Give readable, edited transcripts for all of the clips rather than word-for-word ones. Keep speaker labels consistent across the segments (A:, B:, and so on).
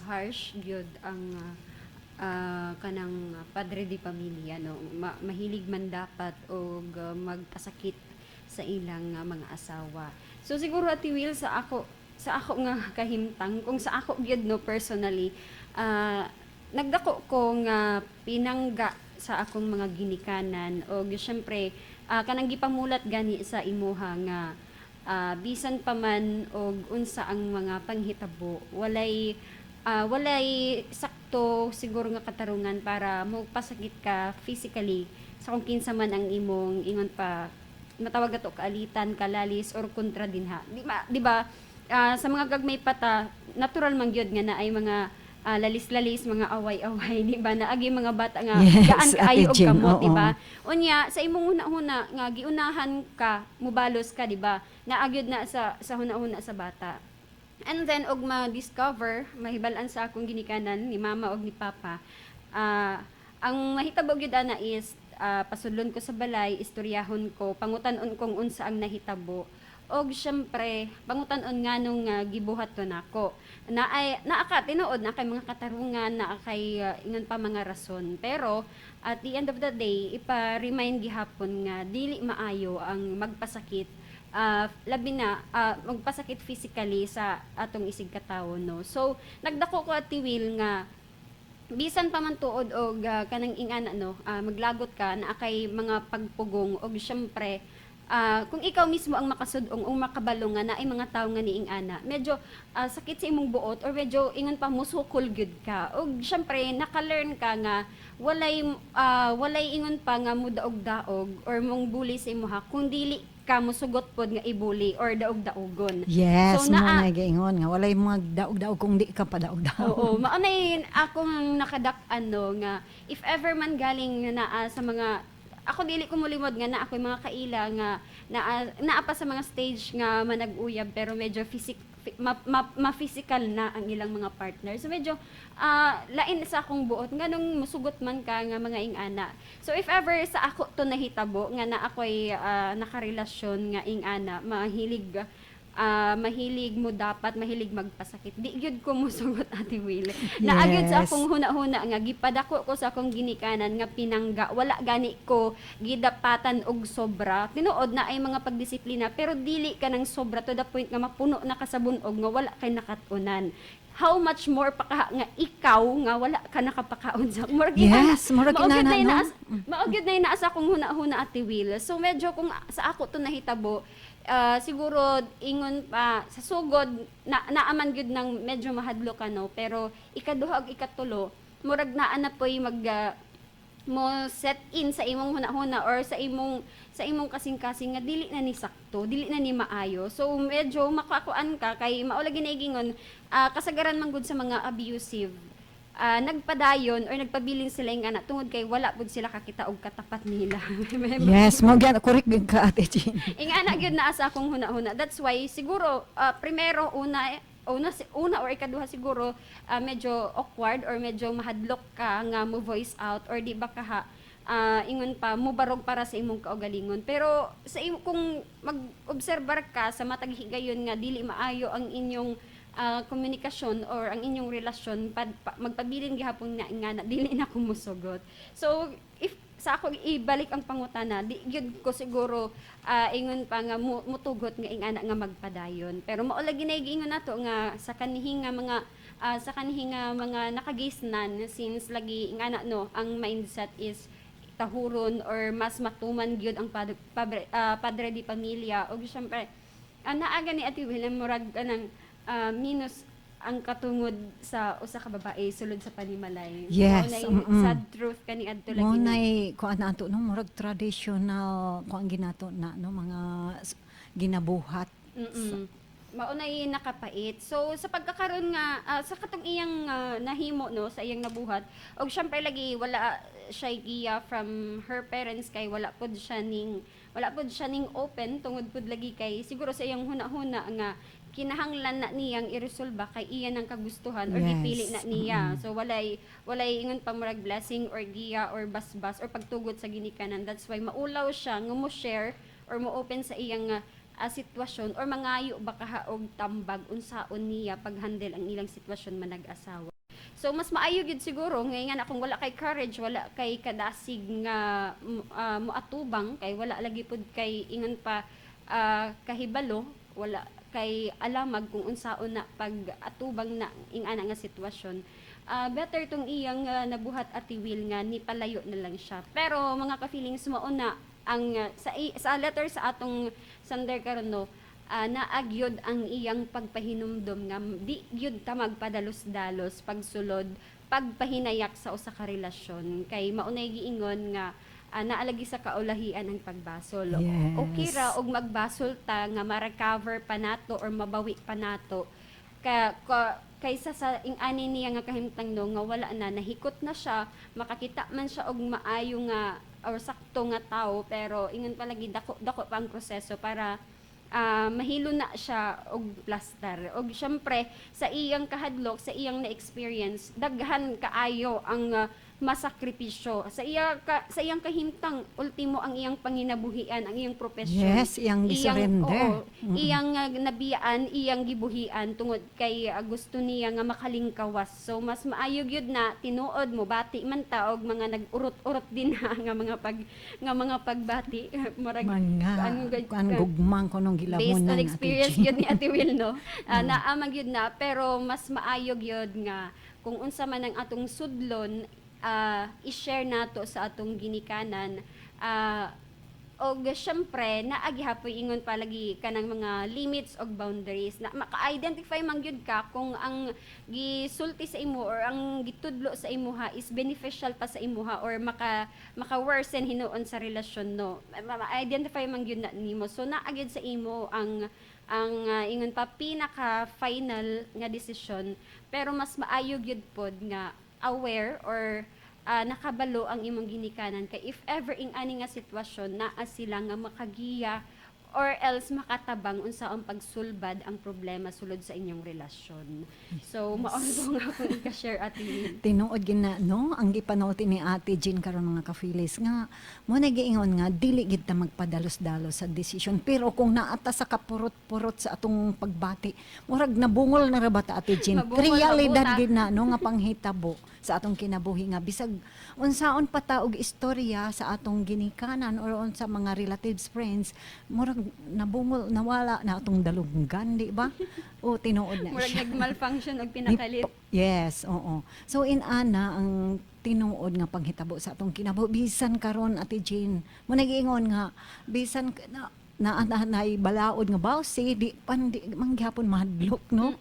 A: Harsh gyud ang kanang padre de pamilya, no? Mahilig man dapat og magpasakit sa ilang mga asawa. So siguro, Ate Will, sa ako nga kahimtang, kung sa ako gyud, no, personally, nagdako ko nga pinangga sa akong mga ginikanan og syempre kanang gipamulat gani sa imuha nga bisan pa man og unsa ang mga panghitabo, walay sakto siguro nga katarungan para mo pasakit ka physically sa kung kinsa man ang imong, ingon pa, matawag ato kaalitan, kalalis or kontra dinha, di ba? Di ba, sa mga gagmay pata, natural man gyud nga naay mga lalis-lalis, mga away-away, di ba? Naagi mga bata nga gaan kaayo
B: Ate
A: og
B: Jen,
A: kamot, di
B: oo.
A: ba? Unya sa imong huna-huna nga giunahan ka, mubalos ka, di ba? Naagyod na sa huna-huna sa bata. And then og ma-discover, mahibal-an sa akong ginikanan ni mama og ni papa, ang mahitabo gyud ana is pasudlon ko sa balay, istoryahon ko, pangutan-on kong unsa ang nahitabo. Og syempre, pangutan-on nganong gibuhat to nako. Naay naa ka tinuod na kay mga katarungan, naa kay ingon pa mga rason. Pero at the end of the day, ipa-remind gihapon nga dili maayo ang magpasakit, labi na magpasakit physically sa atong isig katawo, no? So nagdako ko, Ate Will, nga bisan pa man tuod og kanang ingana, no, maglagot ka, naa kay mga pagpugong og syempre kung ikaw mismo ang makasud-ong o makabalo nga naay mga tawo nga niing ana, medyo sakit sa imong buot or medyo, ingon pa, musukol gyud ka. Og syempre naka-learn ka nga walay ingon pa nga mudaog-daog or mong bully sa imuha kung dili ka musugot pod nga ibuli or daog-daogon.
B: Yes,
A: So,
B: mo
A: naa
B: na giingon nga walay mga daog-daog kung di ka pa daog-daog.
A: Oo, mao na yun akong nakadak-an, no, nga if ever man galing nga naa sa mga, ako dili ko mulimod nga naa ako'y mga kaila nga naa pa sa mga stage nga manag-uyab pero medyo ma-physical na ang ilang mga partner. So medyo lain sa akong buot nganong musugot man ka nga mga ingana. So if ever sa ako to nahitabo nga na ako'y nakarelasyon nga ingana, mahilig mo dapat mahilig magpasakit, di gyud ko musugot, Ate Will. Naagid sa akong huna-huna nga gipadako ko sa akong ginikanan nga pinangga, wala gani ko gidapatan og sobra. Tinuod na ay mga pagdisiplina pero dili ka ng sobra to the point nga mapuno na ka sa bunog nga wala kay nakatunan. How much more pa ka nga ikaw nga wala ka nakapakaon sa murag
B: Yes, murag
A: mao gyud
B: inana,
A: na
B: no?
A: Mao gyud na naa sa akong huna-huna, Ate Will. So medyo kung sa ako to nahitabo, siguro ingon pa sa sugod na naaman gyud ng medyo mahadlok ka, no, pero ikaduha ug ikatulo, murag naa na poy mag mo set in sa imong huna-huna or sa imong kasing-kasing nga dili na ni sakto, dili na ni maayo. So medyo makakuan ka kay mao lagi na igingon, kasagaran man gud sa mga abusive, nagpadayon or nagpabilin sila yung anak tungod kay wala pud sila kakita og katapat nila.
B: Yes, mo gyud, correct gyud ka, Ate Jean.
A: Ingana gyud naa sa akong huna-huna. That's why siguro primero, una una una or ikaduha siguro, medyo awkward or medyo mahadlok ka nga mo voice out or di ba kaha ingon pa mubarog para sa imong kaugalingon. Pero sa kung mag-obserbar ka sa matag higayon nga dili maayo ang inyong komunikasyon or ang inyong relasyon, magpabilin gihapon nga nga na dili na ko musugot. So if sa ako ibalik ang pangutana, di gyud ko siguro ingon pa nga mutugot nga ingana nga magpadayon. Pero mao lagi na giingon nato nga sa kanhi nga mga nakagisnan, since lagi ingana, no, ang mindset is tahuron or mas matuman gyud ang padre di pamilya. Og syempre naa gani, Ate Will, murag kanang minus ang katungod sa usa ka babae sulod sa panimalay. Mao na sad truth kani adto lagi.
B: Mo nay kuan ato, no, murag traditional kuan ginato na, no, mga ginabuhat.
A: Mao na nakapait. So sa pagkakaroon nga sa katong iyang nahimo, no, sa iyang nabuhat, og syempre lagi wala siya giya from her parents kay wala pod siya ning open tungod pod lagi kay siguro sa iyang huna-huna nga kinahanglan na niyang iresolba kay iya nang kagustuhan or gipili na niya. So walay ingon pa murag blessing or giya or basbas or pagtugot sa ginikanan. That's why maulaw siya nga mo share or mo open sa iyang sitwasyon or mangayo ba kaha og tambag unsaon niya paghandle ang ilang sitwasyon manag-asawa. So mas maayo gyud siguro ngay nga kung wala kay courage, wala kay kadasig nga moatubang kay wala lagi pud kay ingon pa kahibalo, wala kay alamag kung unsaon na pag atubang na ing-ana nga sitwasyon. Better tong iyang nabuhat, Ate Will, nga ni palayo na lang siya. Pero mga ka-feelings, mao na ang sa letter sa atong sender karon, no, naa gyud ang iyang pagpahinumdom nga di gyud ta magpadalos-dalos pagsulod, pagpahinayak sa usa ka relasyon kay mao nay giingon nga naa lagi sa kaulahian ang pagbasol. Okay ra og magbasol ta nga ma-recover pa nato or mabawi pa nato ka kaysa sa ing-ani niya nga kahimtang, no, nga wala na, nahikot na siya. Makakita man siya og maayo nga or sakto nga tao, pero ingon palagi dako dako pa ang proseso para mahilo na siya og plaster. Og syempre sa iyang kahadlok, sa iyang na-experience, daghan kaayo ang masakripisyo sa iyang kahimtang. Ultimo ang iyang panginabuhian, ang iyang propesyon.
B: Yes, iyang gisurrender.
A: Oo, iyang nabiyaan, iyang gibuhian tungod kay gusto niya nga makalingkawas. So mas maayo gyud na tinuod mo bati man ta og mga nag-urot-urot din ha nga mga pagbati, murag
B: Mga
A: ano
B: kuan gugmang kunong
A: based
B: gilamunan.
A: On
B: Ate
A: experience
B: Jean.
A: gyud ni Ate Will, no. Naa man gyud na, pero mas maayo gyud nga kung unsa man ang atong sudlon, i-share nato sa atong ginikanan. Og syempre naa gihapoy ingon palagi kanang mga limits og boundaries na maka-identify man gyud ka kung ang gisulti sa imo or ang gitudlo sa imuha is beneficial pa sa imuha or maka worsen hinuon sa relasyon, no. Ma-identify man gyud na nimo. So naa gyud sa imo ang ingon pa pinaka final nga desisyon, pero mas maayo gyud pod nga aware or nakabalo ang imong ginikanan kay if ever ing ani nga sitwasyon, naa sila nga makagiya or else makatabang unsa ang pagsulbad ang problema sulod sa inyong relasyon. So mao to nga akong i-share, Ate Will.
B: Tinuod gina, no, ang gipanulti ni Ate Jean karon, mga ka-feelings, nga mo na giingon nga dili gid ta magpadalos-dalos sa desisyon, pero kung naata sa kapurot-purot sa atong pagbati, murag nabungol na ra ba ta, Ate Jean?
A: Mabungol,
B: Realidad
A: mabuta.
B: Gid na, no, nga panghitabo sa atong kinabuhi nga bisag unsaon pa ta og istorya sa atong ginikanan or unsa mga relatives, friends, murag nabungol, nawala na atong dalunggan, di ba? O tinuod na
A: Murag
B: siya.
A: nag-malfunction og pinakalit.
B: Yes, oo. So in ana ang tinuod nga panghitabo sa atong kinabuhi bisan karon, Ate Jane. Mo nagiingon nga bisan na na, na, na balaod nga bawsi, di pan di man gihapon mahadlok, no.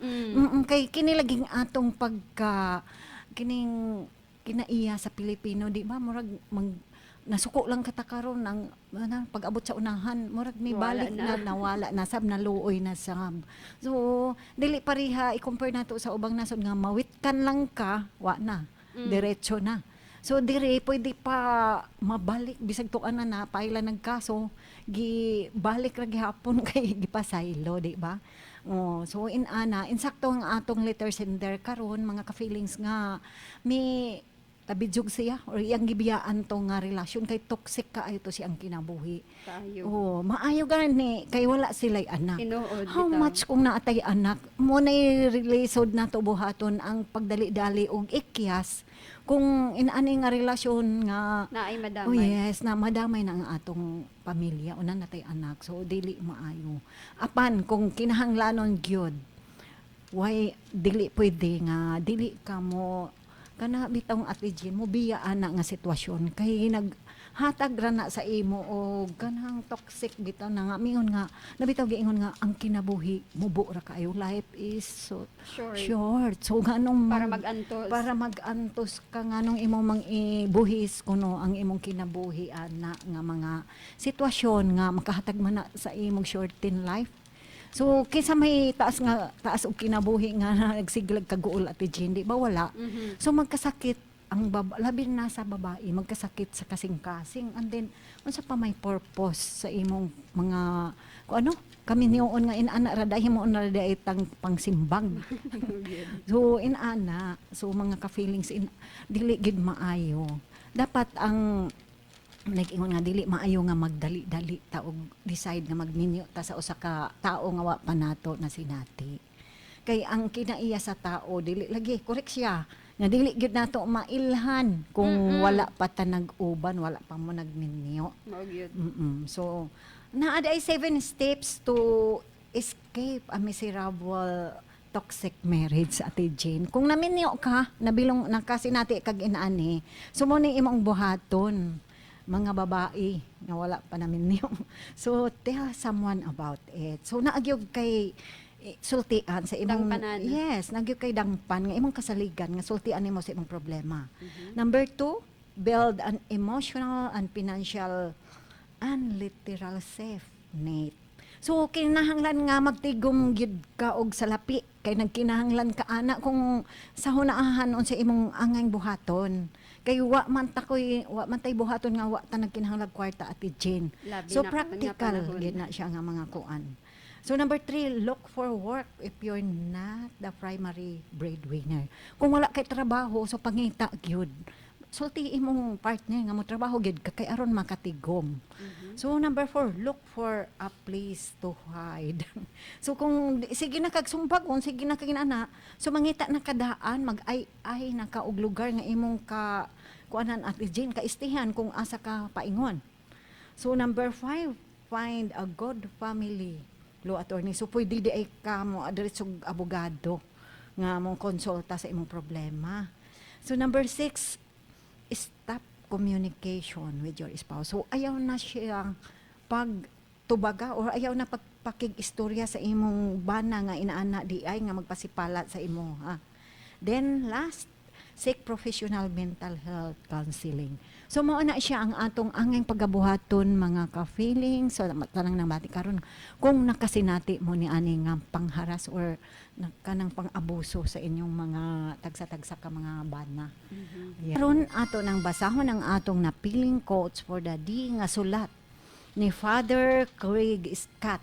B: Kay kini laging atong pagka kining kinaiya sa Pilipino, di ba? Murag mag nasuko lang kata karon ang ano, pag-abot sa unahan murag may
A: Wala
B: balik na.
A: Na.
B: Nawala na sab, naluoy na sab. So dili pareha i-compare nato sa ubang nasod nga mawitkan lang ka, wa na, diretso na. So dire pwede pa mabalik bisag tuan na na paila nagkaso, gi balik ra gihapon kay gipasaylo, di ba? Oh, so in ana insakto ang atong letter sender karon, mga ka-feelings, nga may tabidyog siya or iyang gibiyaan to nga relasyon kay toxic kaayo to siyang kinabuhi.
A: Tayo.
B: Oh, maayo gani kay wala sila'y anak.
A: Tinuod
B: How
A: bitaw.
B: much kung naatay anak mo na lisod na to buhaton ang pagdali-dali og ikyas kung inaani nga relasyon nga
A: Na ay madamay.
B: Oh yes, na madamay na ang atong pamilya, una natay anak. So dili maayo. Apan kung kinahanglanon gyud, why dili pwede nga dili ka mo kana bitawng, Ate Jean, mo biya ana nga sitwasyon kay naghatag ra na sa imo og kanang toxic bitaw na nga mingon nga nabitaw giingon nga ang kinabuhi mubo ra kaayo, life is so
A: Short.
B: short. So nganong
A: Para mag-antos.
B: Para mag-antos ka, nganong imong mang ibuhis kuno ang imong kinabuhi ana nga mga sitwasyon nga makahatag man na sa imong shorten life? So kinsa may taas nga taas og kinabuhi nga nagsiglag kaguol, Ate Jean, di ba? Wala. So magkasakit ang labi na sa babae, magkasakit sa kasing-kasing, and then unsa pa may purpose sa imong mga kung ano kami niyoon nga inana ra dahi mo na ra tang pangsimbang? So inana, so mga ka-feelings, in dili gid maayo. Dapat ang nag-ingon nga dili maayo nga magdali-dali ta og decide nga magminyo ta sa usa ka tao nga wa pa nato na sinati. Kay ang kinaiya sa tao dili lagi correct siya. Nga dili gyud nato mailhan kung wala pa ta nag-uban, wala pa mo nagminyo.
A: Mao gyud.
B: So, naa ay seven steps to escape a miserable toxic marriage, Ate Jane. Kung naminyo ka, nabilong nakasinati kag inaani, so mao ni imong buhaton, mga babae nga wala pa naminyo. So, tell someone about it. So, naa gyud kay sultian sa imong
A: Dangpanan.
B: Yes, naa gyud kay dangpan nga imong kasaligan nga sultian nimo sa imong problema. Number two, build an emotional and financial and literal safe net. So kinahanglan nga magtigom gyud ka og salapi kay nagkinahanglan ka ana kung sa hunaahan unsa imong angay buhaton. Kay wa man ta koy wa man tay buhaton nga wa ta nagkinahanglan kwarta, Ate Jane.
A: Labi
B: So
A: na karon nga
B: practical
A: panahon.
B: Gyud na siya nga mga kuan. So number three, look for work if you're not the primary breadwinner. Kung wala kay trabaho, so pangita gyud. Sulti imong partner nga mo trabaho gyud ka kay aron makatigom. So number four, look for a place to hide. So kung sige na kag sumbag, kung sige na kag inana, so mangita na kadaan, mag-ay-ay na ka og lugar nga imong ka kuanan, Ate Jane, kaistihan kung asa ka paingon. So number five, find a good family law attorney. So pwede di ay ka mo diretso og abogado nga mo konsulta sa imong problema. So number six, stop communication with your spouse. So ayaw na siyang pag tubaga or ayaw na pagpakig-istorya sa imong bana nga inaana di ay nga magpasipala sa imo ha. Then last, seek professional mental health counseling. So mao na siya ang atong angay pagabuhaton, mga ka-feeling. So tanang nang bati karon kung nakasinati mo ni ani nga pangharas or kanang pang-abuso sa inyong mga tagsa-tagsa ka mga bana. Yeah. Karon ato nang basahon ang atong napiling quotes for the day nga sulat ni Father Craig Scott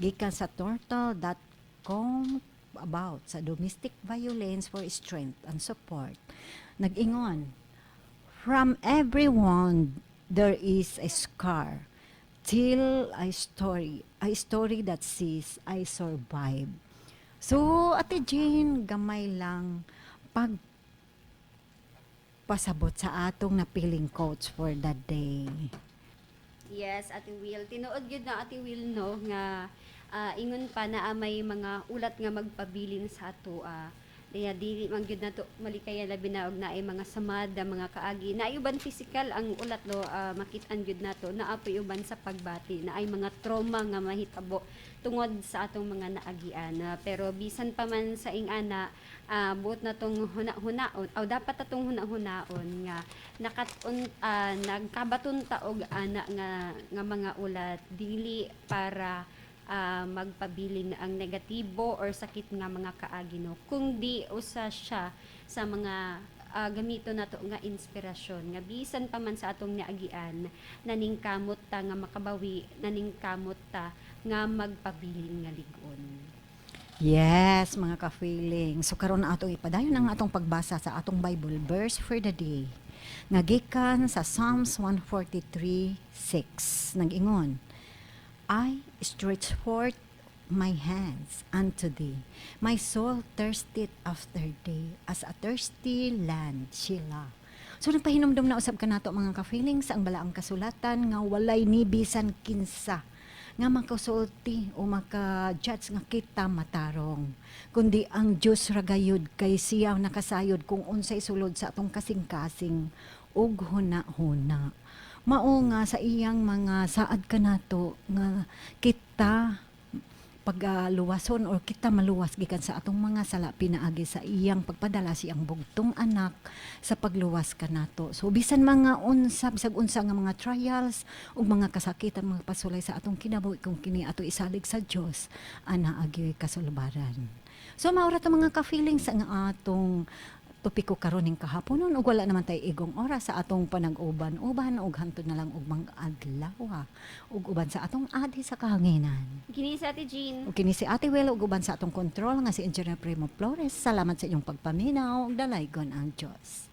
B: gikan sa turtle.com about sa domestic violence for strength and support. Nag-ingon, "From every wound there is a scar. Tell a story that says, 'I survived.'" So, Ate Jane, gamay lang pag pasabot sa atong napiling quotes for that day.
A: Yes, Ate Will. Tinuod gyud na, Ate Will, no, nga ingon pa na may mga ulat nga magpabilin sa ato. Kaya dili man gyud nato malikayan, labi na og naay mga samad nga mga kaagi. Naay uban physical ang ulat, no, makit-an gyud nato, naa poy uban sa pagbati, naay mga trauma nga mahitabo tungod sa atong mga naagian. Pero bisan pa man sa ingana, buot na tong huna-hunaon o dapat atong huna-hunaon nga nakat-on nagkabaton ta og ana nga nga mga ulat dili para magpabilin ang negatibo or sakit nga mga kaagi, no, kung usa siya sa mga gamito nato nga inspirasyon nga bisan pa man sa atong naagian, naningkamot ta nga makabawi, naningkamot ta nga magpabilin nga lig-on.
B: Yes, mga ka-feeling. So karon atong ipadayon ang atong pagbasa sa atong Bible verse for the day nga gikan sa Psalms 143:6. Nag-ingon, "I stretch forth my hands unto thee. My soul thirsteth after thee, as a thirsty land, Selah." So nagpahinumdum na usab kanato, mga ka-feelings, ang balaang kasulatan nga walay ni bisan kinsa nga makasulti o maka-judge nga kita matarong kundi ang Dios ra gayud, kay siya nakasayod kung unsay sulod sa atong kasing-kasing ug huna-huna. Mao nga sa iyang mga saad kanato nga kita pagluwason or kita maluwas gikan sa atong mga sala pinaagi sa iyang pagpadala siyang bugtong anak sa pagluwas kanato. So bisan mga unsa, bisag unsa nga mga trials ug mga kasakitan, mga pasulay sa atong kinabuhi, kung kini ato isalig sa Dios, ana agyoy kasulbaran. So maura to, mga ka-feelings, ang atong topiko karon ning kahaponon ug wala naman tay igong oras sa atong panag-uban-uban ug hantod na lang og mga adlaw ug uban sa atong adhi sa kahanginan.
A: Kini si Ate Jean.
B: Ug kini si Ate Will ug uban sa atong control nga si Engineer Primo Flores. Salamat sa inyong pagpaminaw ug dalaygon ang Dios.